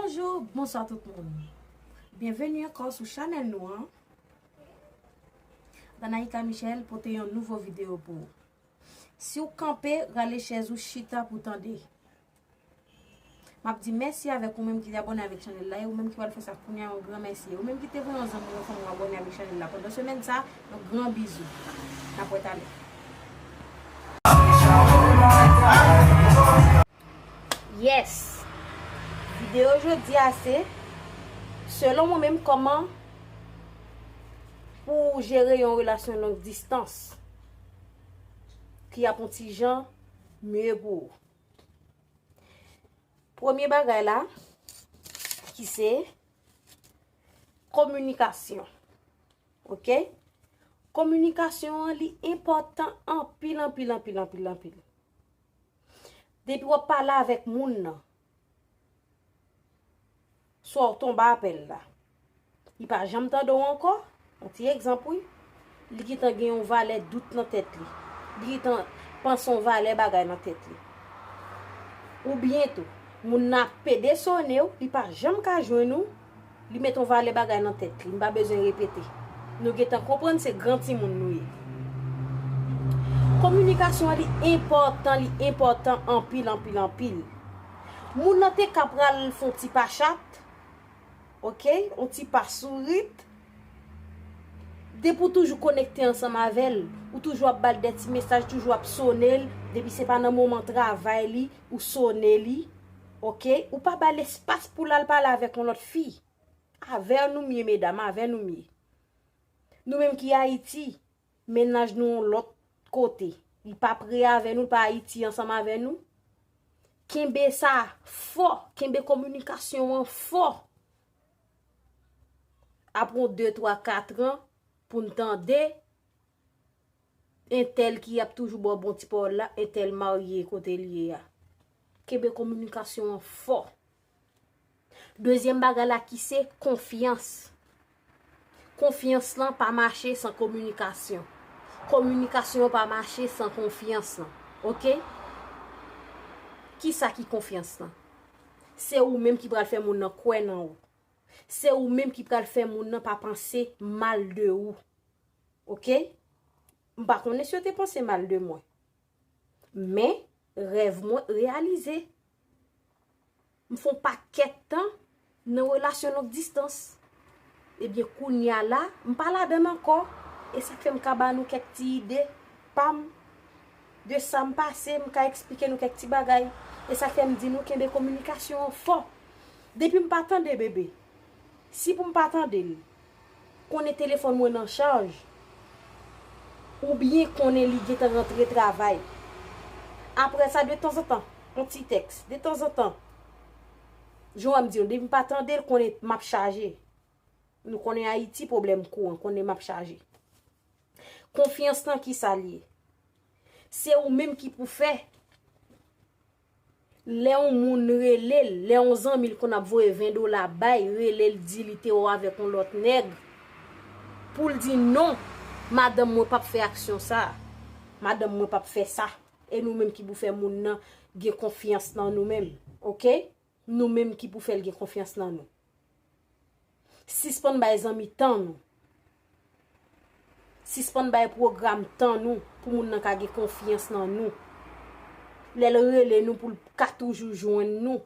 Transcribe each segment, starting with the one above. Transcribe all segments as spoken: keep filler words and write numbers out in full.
Bonjou, bonswa tout moun. Byenveni ankò sou chanèl nou an. Danaïka Michel pote yon nouvo videyo pou ou. Si w kanpe, rale chèz ou, chita pou tande. M ap di mèsi avèk ou menm ki te abòne avèk chanèl la, e ou menm ki pral fè sa kounye a, yon gran mèsi. E ou menm ki te voye yon zanmi, yon fanmi w abòne avèk chanèl la pandan semèn sa, yon gran bizou. N ap wè talè. Yes! Videyo jodi a se, selon mwen menm, kòman pou w jere yon relasyon long distans ki ap yon ti jan mye pou ou. Premye bagay la, ki se kominikasyon. Oke? Kominikasyon an, li enpòtan anpil, anpil, anpil, anpil, anpil. Depi w ap pale avèk moun nan, swa w tonbe apèl la, li pa janm tande w ankò, yon ti egzanp, wi, li gentan gen yon valè dout nan tèt li. Li gentan panse yon valè bagay nan tèt li. Oubyen tou, moun nan ap pede sone w, li pa janm ka jwenn ou, li met yon valè bagay nan tèt li. M pa bezwen repete. Nou gentan konprann se gran timoun nou ye. Kominikasyon an, li enpòtan, li enpòtan anpil, anpil, anpil. Moun nan te ka pral fè yon ti pa chat, oke, yon ti pa sourit. Depi w toujou konekte ansanm avè l, ou toujou ap ba l de ti mesaj, toujou ap sone l, depi se pa nan moman travay li, ou sone li, oke, ou pa ba l espas pou l al pale avèk yon lòt fi. Avè nou m ye, medam, avè nou m ye. Nou menm ki Ayiti, mennaj nou yon lòt kote. Li pa pre avè nou, li pa Ayiti ansanm avè nou. Kenbe sa fò, kenbe kominikasyon an fò. Apre yon de, twa, kat an, pou n tande entèl ki ap toujou ba w bon ti pawòl la, entèl marye kote l ye a. Kenbe kominikasyon an fò. Dezyèm bagay la ki se konfyans. Konfyans lan pa mache san kominikasyon. Kominikasyon an pa mache san konfyans lan. Oke? Kisa ki konfyans lan? Se ou menm ki pral fè moun nan kwè nan ou. Se ou menm ki pral fè moun nan pa panse mal de ou. Oke? M pa konnen si yo te panse mal de mwen. Men, rèv mwen reyalize. M fè yon pakèt tan nan relasyon long distans. Ebyen, kounye a la, m pa ladan l ankò. E sa k fè m ka ba nou kèk ti ide pa m, de sa m pase, m ka eksplike nou kèk ti bagay. E sa k fè m di nou kenbe kominikasyon an fò. Depi m pa tande bebe, si pou m pa tande l, konnen telefòn mwen nan chaj, oubyen konnen li gentan rantre travay. Apre sa, detanzantan, yon ti tèks, detanzantan. Jan w ap di nou, depi m pa tande l, konnen m ap chaje. Nou konnen Ayiti, pwoblèm kouran, konnen m ap chaje. Konfyans lan, kisa l ye? Se ou menm ki pou fè. Lè yon moun rele l, lè yon zanmi l konn ap voye ven dola bay, rele l, di li te wè w avèk yon lòt nèg, pou l di non, madanm mwen p ap fè aksyon sa a, madanm mwen p ap fè sa. E nou menm ki pou fè moun nan gen konfyans nan nou menm, oke? Nou menm ki pou fè l gen konfyans nan nou. Sispann bay zanmi tan nou. Sispann bay pwogram tan nou pou moun nan ka gen konfyans nan nou. Lè l rele nou pou l ka toujou jwenn nou.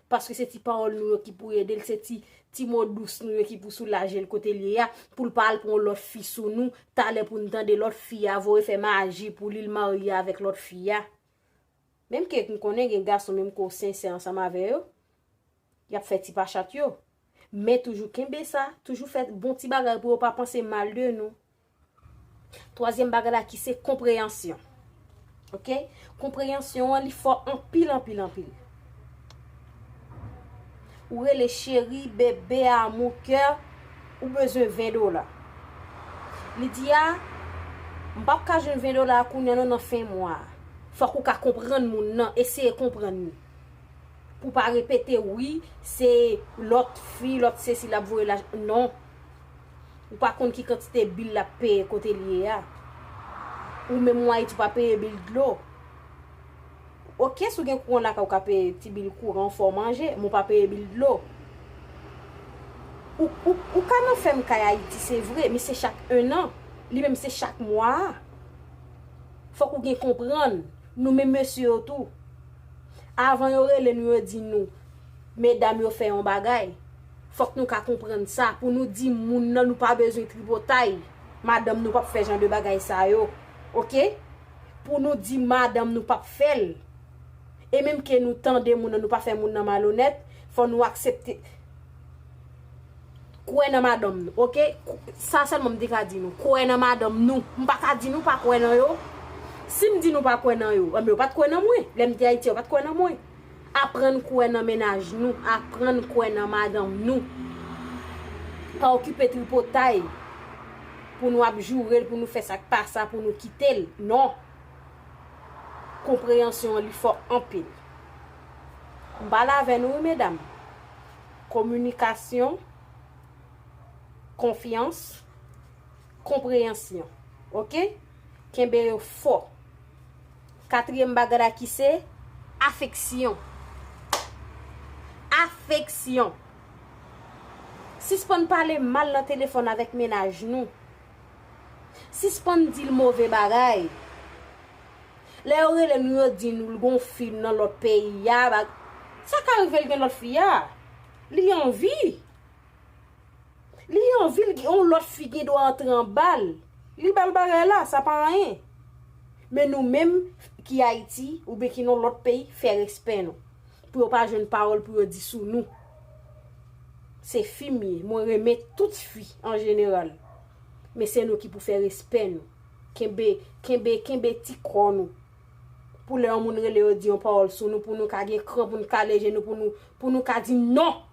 Paske se ti pawòl nou yo ki pou ede l, se ti, ti mo dous nou yo ki pou soulaje l kote l ye a, pou l pa al pran yon lòt fi sou nou, talè pou n tande lòt fi a voye fè maji pou li, l marye avèk lòt fi a. Menm ke m konnen gen gason menm ke w sensè ansanm avè yo, y ap fè ti pachat yo. Men toujou kenbe sa, toujou fè bon ti bagay pou yo pa panse mal de nou. Twazyèm bagay la ki se konpreyansyon. Oke? Konpreyansyon an, li fò anpil, anpil, anpil. Ou rele cheri, bebe, amou, kè, ou bezwen ven dola. Li di a, m p ap ka jwenn ven dola a kounye a non nan fen mwa a. Fòk ou ka konprann moun nan, eseye konprann li. Pou pa repete, wi, se lòt fi, lòt sesi l ap voye lajan. Non. Ou pa konn ki kantite bil l ap peye kote l ye a. Ou menm ou Ayiti, ou pa peye bil dlo. Oke, si w gen kouran lakay ou, ka peye ti bil kouran, fè w manje, men w pa peye bil dlo. Ou, ou, ou ka nan fèm kay Ayiti, se vre, men se chak en an. Li menm, se chak mwa a. Fòk ou gen konprann. Nou menm mesye yo tou. Avan yo rele nou, yo di nou, medam yo fè yon bagay. Fòk nou ka konprann sa. Pou nou di moun nan, nou pa bezwen tripotay. Madanm nou p ap fè jan de bagay sa yo. Oke? Pou nou di madanm nou p ap fè l. E menm ke nou tande moun nan, nou pa fè moun nan malonèt, fò nou aksepte. Kwè nan madanm nou, oke? Sa sèlman m te ka di nou. Kwè nan madanm nou. M pa ka di nou pa kwè nan yo. Si m di nou pa kwè nan yo, enben, yo pa t kwè nan mwen. Lè m te Ayiti, yo pa t kwè nan mwen. Aprann kwè nan mennaj nou. Aprann kwè nan madanm nou. Pa okipe tripotay pou nou ap joure l, pou nou fè sa k pa sa, pou nou kite l. Non. Konpreyansyon an, li fò anpil. M pale avè nou, wi, medam. Kominikasyon, konfyans, konpreyansyon. Oke? Kenbe yo fò. Katriyèm bagay la ki se afeksyon. Afeksyon. Sispann pale mal nan telefòn avèk mennaj nou. Sispann di l move bagay. Lè yo rele nou, yo di nou l gon fi nan lòt peyi a, bag-, sa ka rive l gen lòt fi a. Li anvi. Li anvi, l gen yon lòt fi gen dwa antre anba l. Li ba l bagay la, sa pa anyen. Men nou menm ki Ayiti, oubyen ki nan lòt peyi, fè respè nou. Pou yo pa jwenn pawòl pou yo di sou nou. Se fi m ye, mwen renmen tout fi an jeneral. Men se nou ki pou fè respè nou. Kenbe, kenbe, kenbe ti kò nou. Pou lè yon moun rele yo di yon pawòl sou nou, pou nou ka gen kran, pou nou ka leje nou, pou nou, pou nou ka di non.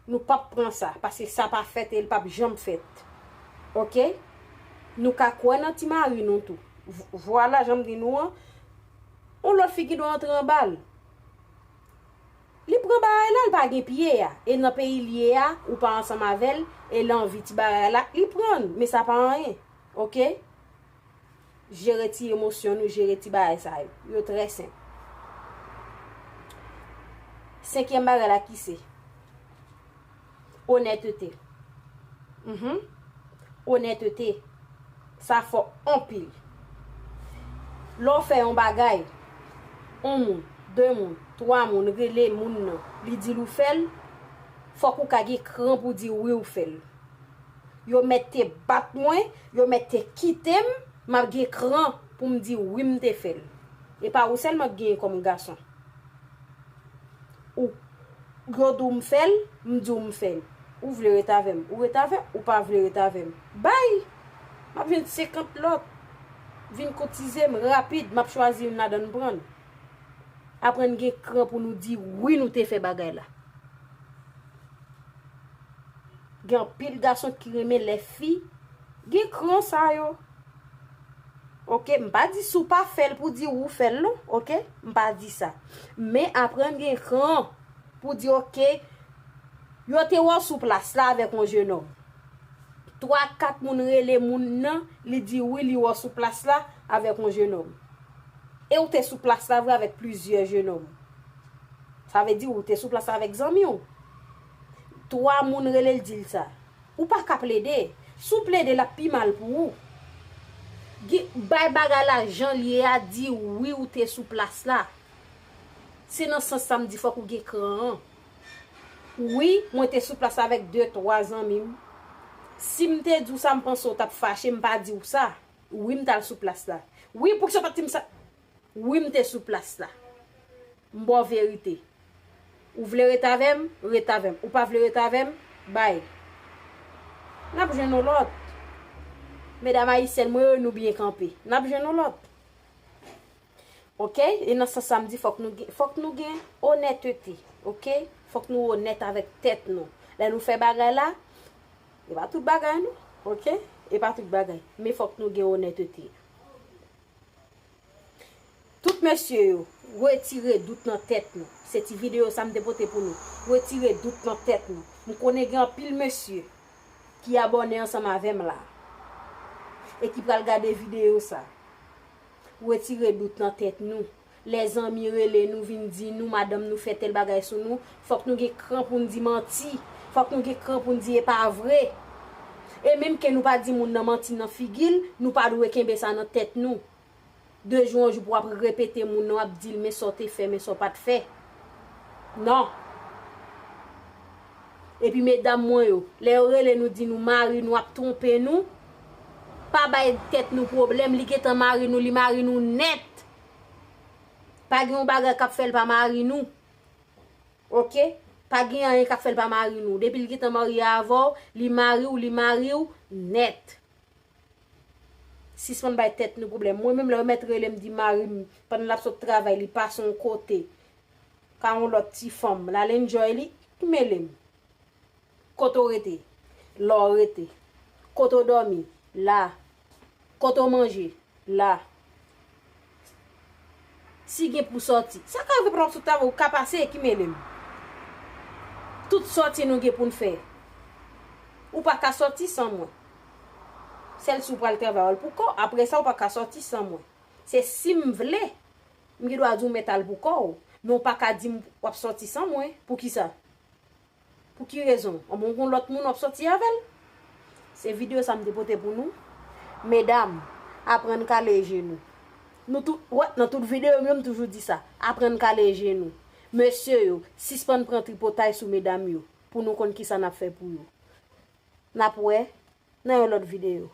Nou p ap pran sa, paske sa pa fèt e l p ap janm fèt. Oke? Nou ka kwè nan ti mari nou tou. V-, vwala, jan m di nou an, yon lòt fi ki dwe antre anba l. Li pran bagay la, l pa gen pye a. E nan peyi l ye a, ou pa ansanm avè l, e l anvi ti bagay la, li pran l, men sa pa anyen. Oke? Jere ti emosyon nou, jere ti bagay sa yo. Yo trè senp. Senkyèm bagay la ki se onètete. Mhm. Onètete. Sa fò anpil. Lè w fè yon bagay, yon moun, de moun, twa moun rele moun nan, li di l ou fè l, fòk ou ka gen kran pou di wi ou fè l. Yo mèt te bat mwen, yo mèt te kite m, m ap gen kran pou m di wi m te fè l. E pa ou sèlman k genyen kòm gason. Ou, yo di w m fè l, m di w m fè l. Ou vle ret avè m, ou ret avè m, ou pa vle ret avè m. Bay! M ap jwenn senkant lòt. Vin koutize m rapid, m ap chwazi youn ladan n pran l. Aprann gen kran pou nou di wi nou te fè bagay la. Gen anpil gason ki renmen lè fi gen kran sa yo. Oke, m pa di si w pa fè l pou di ou fè l non, oke? M pa di sa. Men aprann gen kran pou di oke, yo te wè w sou plas la avèk yon jenòm. Twa, kat moun rele moun nan, li di wi, li wè w sou plas la avèk yon jenòm. E w te sou plas la vre avèk plizyè jenòm. Sa vle di ou te sou plas la avèk zanmi w. Twa moun rele l di l sa. Ou pa ka plede. Si w plede, l ap pi mal pou ou. Gen, bay bagay la jan l ye a, di wi ou te sou plas la. Se nan sans sa m di fòk ou gen kran an. Wi, mwen te sou plas la avèk de, twa zanmi m. Si m te di w sa, m panse w t ap fache, m pa di w sa. Wi, m t al sou plas la. Wi, poukisa w pa t di m sa? Wi, m te sou plas la. M ba w verite. Ou vle ret avè m, ret avè m. Ou pa vle ret avè m, bay. N ap jwenn yon lòt. Medam ayisyèn mwen yo, nou byen kanpe. N ap jwenn yon lòt. Oke? E nan sans sa, m di fòk nou gen, fòk nou gen onètete. Oke? Fòk nou onèt avèk tèt nou. Lè nou fè bagay la, e pa tout bagay non. Oke? E pa tout bagay. Men fòk nou gen onètete. Tout mesye yo, retire dout nan tèt nou. Se ti videyo sa m te pote pou nou. Retire dout nan tèt nou. M konnen gen anpil mesye ki abòne ansanm avè m la e ki pral gade videyo sa. Retire dout nan tèt nou. Lè zanmi rele nou, vin di nou madanm nou fè tèl bagay sou nou, fòk nou gen kran pou n di manti. Fòk nou gen kran pou n di e pa vre. E menm ke nou pa di moun nan manti nan figi l, nou pa dwe kenbe sa nan tèt nou. De jou an jou pou w ap repete moun nan, w ap di l men sa w te fè, men sa w pa t fè. Non. Epi medam mwen yo, lè yo rele nou di nou mari nou ap twonpe nou, pa bay tèt nou pwoblèm, li gentan mari nou, li mari nou nèt. Pa gen yon bagay k ap fè l pa mari nou. Oke? Pa gen anyen k ap fè l pa mari nou. Depi l gentan marye avè w, li mari w, li mari w nèt. Sispann bay tèt nou pwoblèm. Mwen menm lè yon mèt rele m di mari m, pandan l ap sot travay, li pase yon kote, ka yon lòt ti fanm, l al enjoy li, ki mele m? Kote w rete? La w rete. Kote w dòmi? La. Kote w manje? La. Si gen pou sòti, sa ka rive pandan w ap sot travay, ou ka pase, ki mele m? Tout sòti nou gen pou n fè. Ou pa ka sòti san mwen. Sèl si w pral travay al pou kò w, apre sa ou pa ka sòti san mwen. Se si m vle, m gen dwa di w mèt al pou kò w, men w pa ka di m w ap sòti san mwen. Poukisa? Pou ki rezon? Anben, w gon lòt moun w ap sòti avè l? Se videyo sa m te pote pou nou. Medam, aprann kale je nou. Nou tout, wè, nan tout videyo m yo, m toujou di sa. Aprann kale je nou. Mesye yo, sispann pran tripotay sou medam yo, pou nou konn kisa n ap fè pou yo. N ap wè nan yon lòt videyo.